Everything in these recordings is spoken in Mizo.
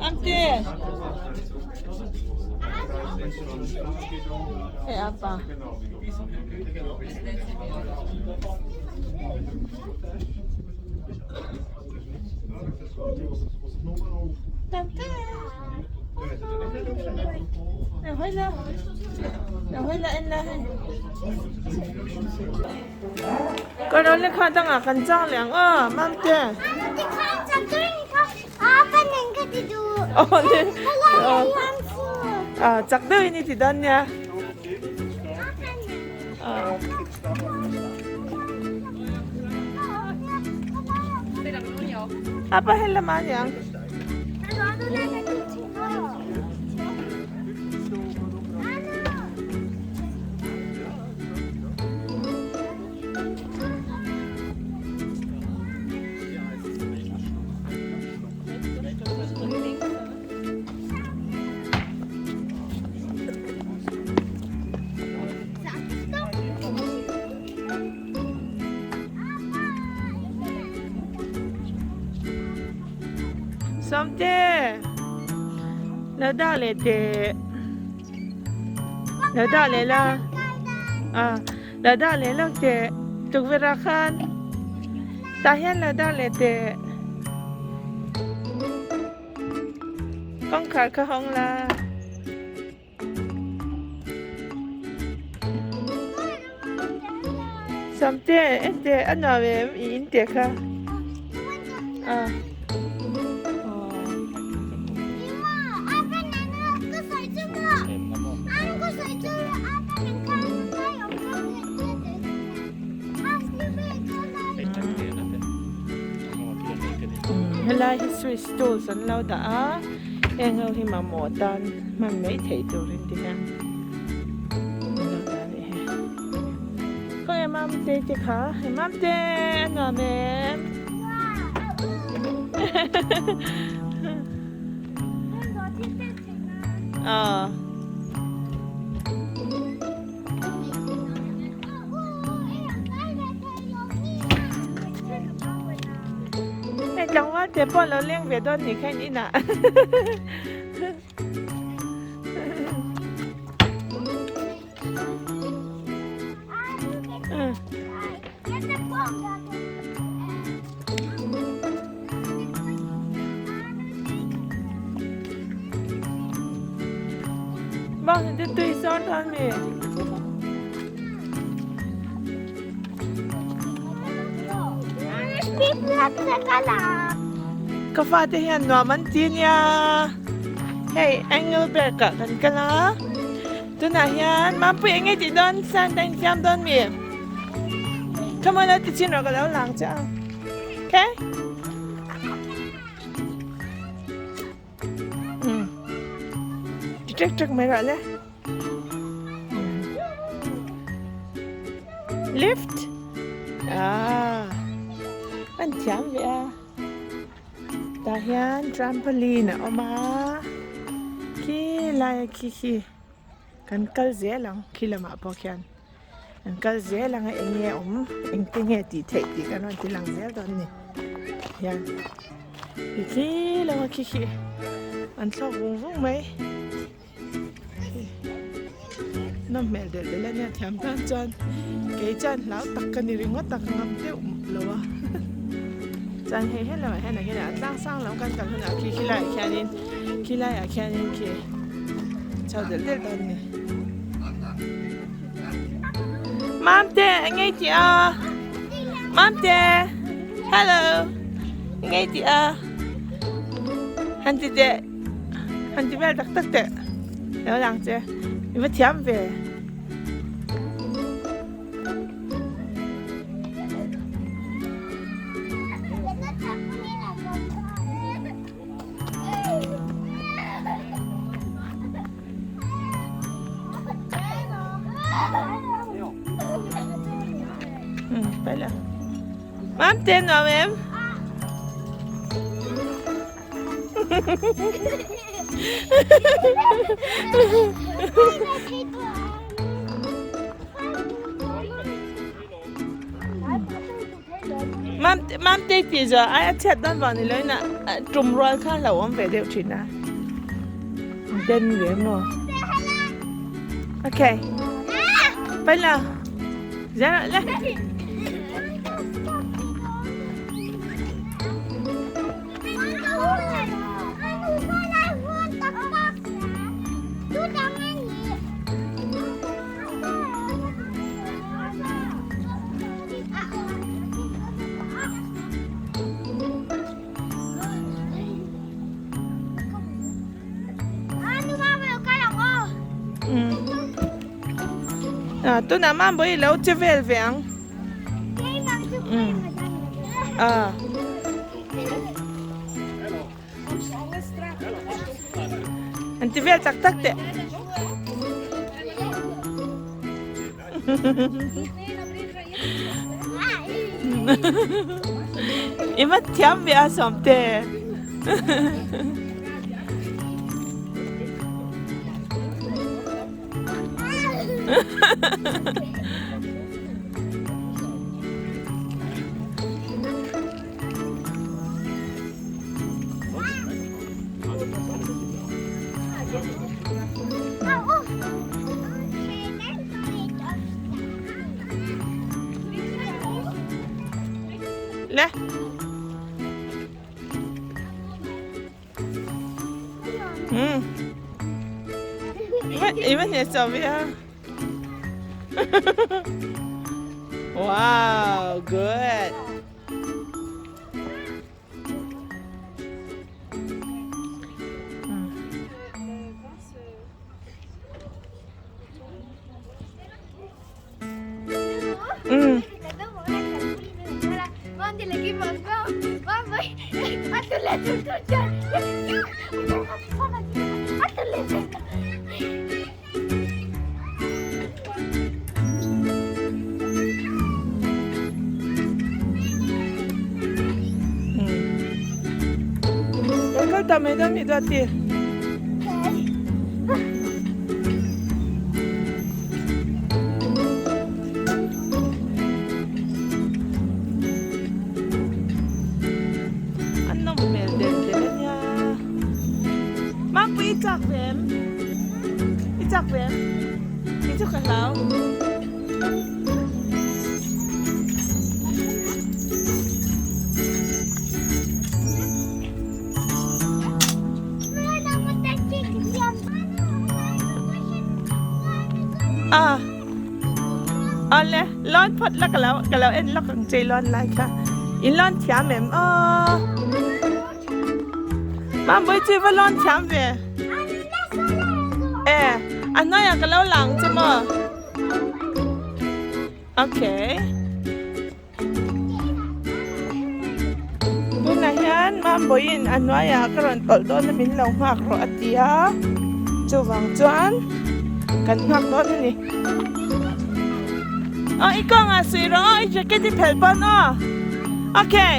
Amte. Hei apa. Ka lo lekha dangah kan chang leh ang aw Mamte. Chak deuhin i ti dawn nia. Apa hel lama niang. Sawmte, lo dah leh teh. Lo dah leh la. Ah, lo dah leh lawk teh. Tukverh ah khan. Tah hian lo dah leh teh. Kawngkhar kha hawng la. Samte ente a nuam em i in teh kha ah Helai hi swiss tools an lo dah a. Heng ho hi mamawh tan hman mai theih turin ti hian an lo dah a nih hi. Khawnge Mamte te kha? Hei Mamte a nuam em? Aw. Hei tlangval te pawh lo leng ve dawn nih kha in inah. Bang te tui sawn dawn mi. Ka fate hian nuam an ti nia. Hei Engelberg ah kan kal a. Tunah hian Mampui eng nge tih dawn Santa in siam dawn mi. Come on, ti chin rawh ka lo lang che a. Okay? Ti tek tek mai rawh le. Lift. Ah. An thiam ve a. Tah hian trampoline a awm a. Khi lai a khi khi kan kal zel ang khi lamah pawh khian kan kal zel ang a eng nge awm engte nge tih theih tih kan rawn ti lang zel dawn a ni hian khi lama khi khi an thlawk vung vung mai. Nawm hmel delh delh a nia thiam tan chuan kei chuan hlau tak ka ni ringawt a ka ngam deuh lo a chuan hei helamah hian a hian a tlang sang lam kan kal hunah khi khilaiah khianin khilaiah khianin khi chho delh delh dawn a ni. Mamte a ngei tih a Mamte hello a ngei tih a han ti teh. Han ti vel tak tak teh lo lang che i va thiam ve. Mamte nuam em? Mam Mamtei tih zawh ai a chhiat dawn vang ni loin a tum rual kha a hlauhawm ve deuh thin a. Den ve maw? Okay. Paila. Zara le. Tunah mambawi i lo che vel ve ang. Ah. An ti vel tak tak teh. I va thiam ve a sawmte. Le. Hmm. I va hne chauh ve a. Wow, good. Mm. Kal ta mai dawn mi duati. An nawm hmel del del a nia. Mangpui i chak ve em? I chak ve em? I chu ka hlau. A Awle lawn phawt la ka lo ka lo en lawk ang che lawn lai kha in lawn thiam em aw Mambawi chu i va lawn thiam ve e a hnuaiah ka lo lang che maw okay. Tunah hian Mambawiin a hnuaiah ka rawn tawlh dawn a min lo nghak rawh a ti a, chuvang chuan kan nghak dawn a ni. Aw i kawngah suih rawh aw i jacket i phelh pawn aw okay.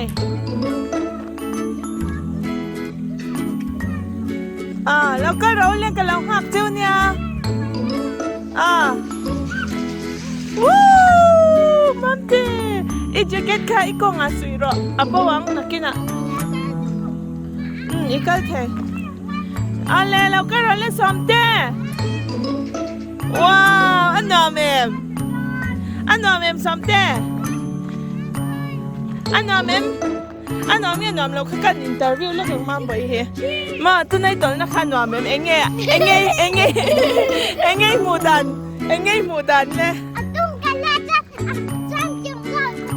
Ah lo kal rawh u le ka lo nghak cheu nia. Ah. Woo! Mamte! I jacket kha i kawngah suih rawh. A bo ang nakinah. Um, i kal thei. A le lo kal rawh le Sawmte! Wow! A nuam em! A nuam em Sawmte? A nuam em? A nuam nge nuam lo kha kan interview lawk ang mam bawi hi. Ma tunai tawlhna kha nuam em enge enge enge enge i hmuh dan enge i hmuh dan le. A tum ka la chuan a chuan kim nghal ko.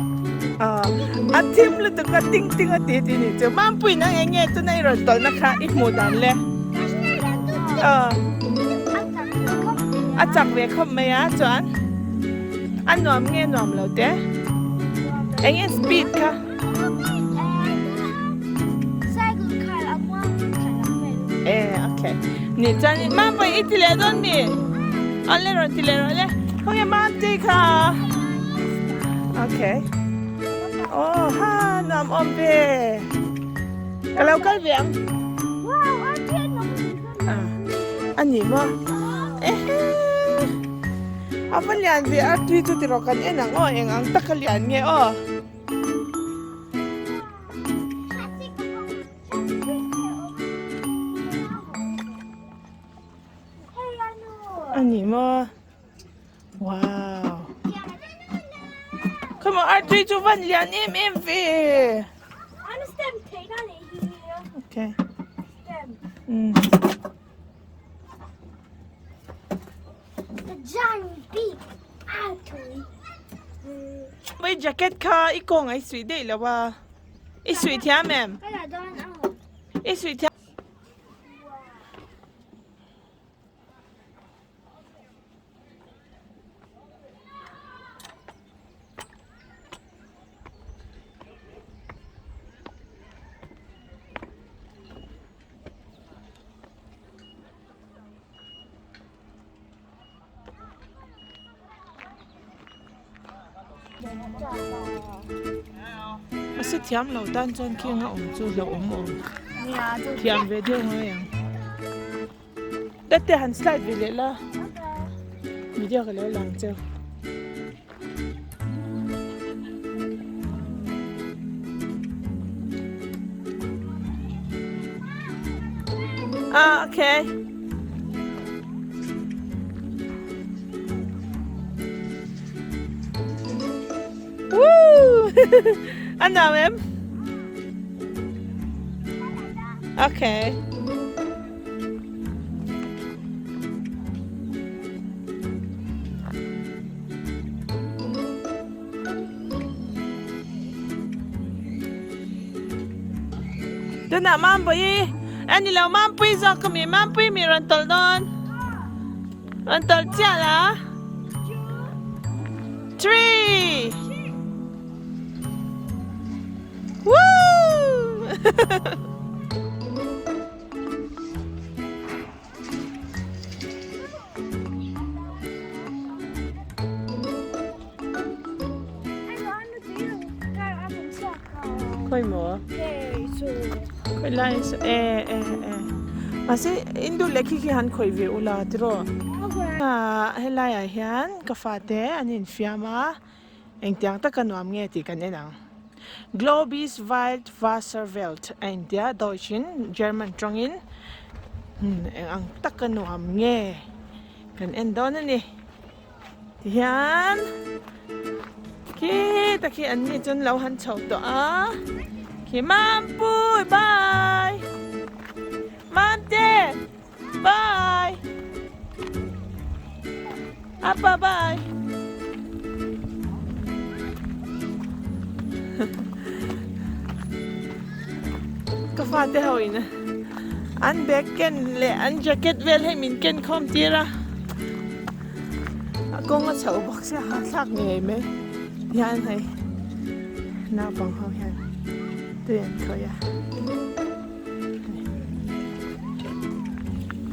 A thim lutuk a ting ting a ti ti ni chu. Mampui nang enge tunai rawn tawlhna kha i hmuh dan le. A chak ve khawp mai a chuan a nuam nge nuam lo te. Enge speed kha. E okay ni chuan mam pawh i ti leh dawn mi awle rawn ti leh rawh le khawnge mam tih kha okay aw ha nuam awm ve ka lo kal ve ang a ni maw ehe a va lian ve a tui chu ti rawh kan en ang aw eng ang taka lian nge aw. A ni maw? Wow! Khaw maw artui chu van lian em em ve. Okay. Mai jacket kha i kawng a i suih daih lo a. I suih thiam em? I suih thiam. A si thiam lo tan chuan khing a awm chu hlauhawm awm thiam ve deuh ngai ang Tete han slide ve leh la video ka lo lang cheu. Ah, okay. Woo! Anh nào em? Okay. Tunah Mampuii a ni lo Mampuii zawk ka mi Mampuii mi rawn tawlh dawn rawn tawlh chiah la three Woo! Khawi maw? Khawi lai saw e e e mahse in duh leh khi khi han khawih ve ula tiraw? Ah helai ah hian ka fate an infiam a. Engtiang taka nuam nge tih kan en ang. Globis Wild Wasserwelt a intia Deutsch in German tawngin eng ang taka nuam nge kan en dawn a ni. Tihian khita khi an ni chuan lo han chho tawh a khi Mampui bye Mamte Bye. Appa bye. Ka fate ho in an bag ken leh an jacket vel hei min ken khawm tir a. A kawng a chho bawk sia ha thlak ngei mai hian hei naupang ho hian tui an khawih a.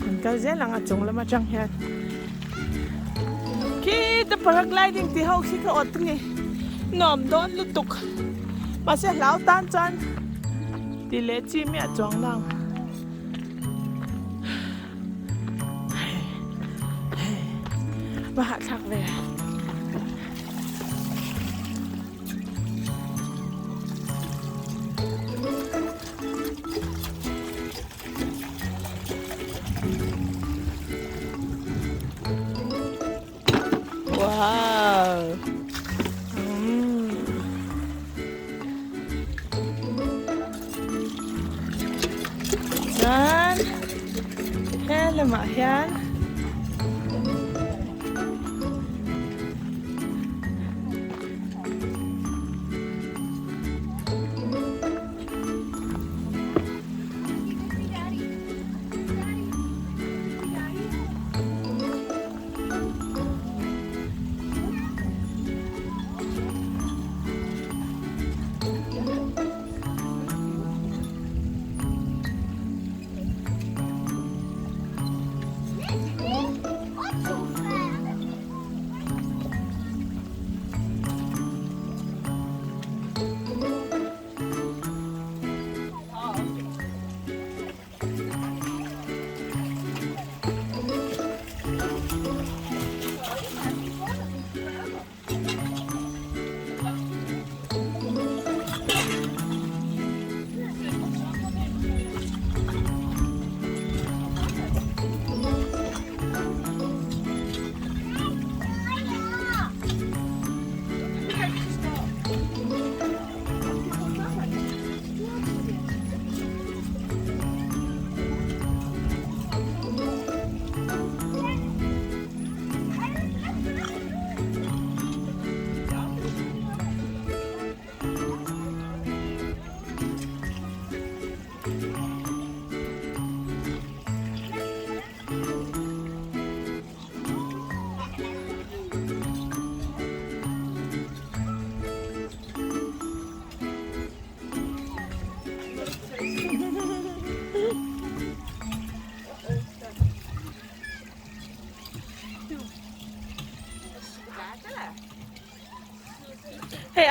An kal zel ang a chung lam atang hian khita paragliding tih ho khi ka awt a ni nuam dawn lutuk mahse hlau tan chuan tih leh chi miah chuang nang va hahthlak ve. Wow. Mm. Chuan he lamah hian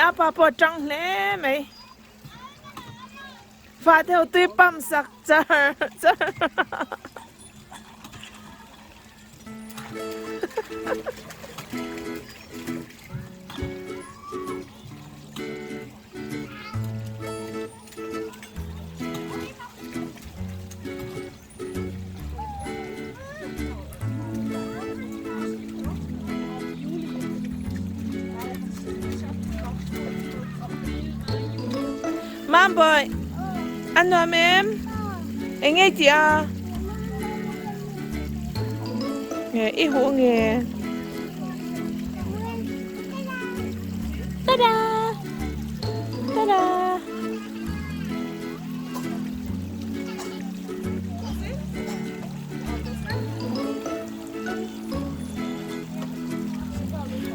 apa pawh a tang hle mai. Fate ho tui pump sak char char. Mambawi, a nuam em? Eng nge i tih a? Nge i huh nge? Tada! Tada!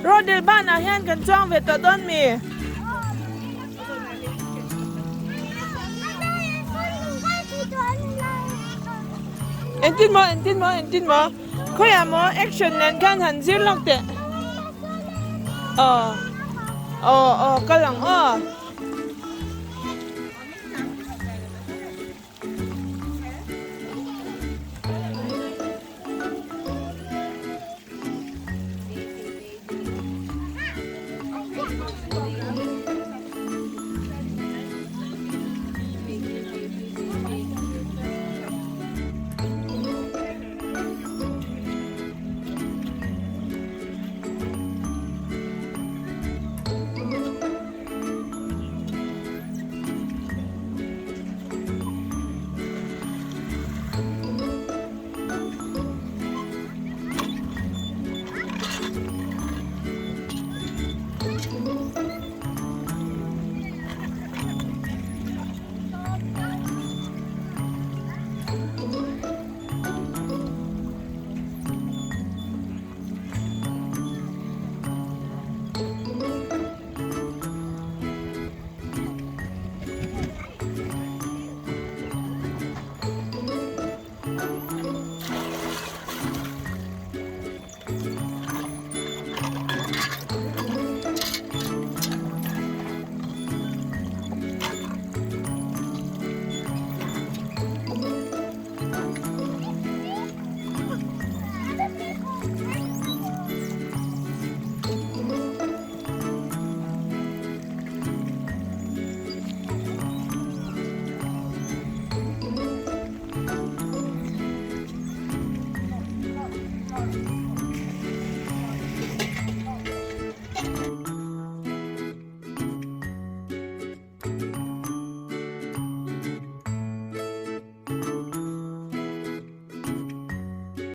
Rodel banah hian kan chuang ve tawh dawn mi? Engtin maw engtin maw engtin maw khawiah maw action nen khan han zir lawk teh. Aw aw aw kal ang aw.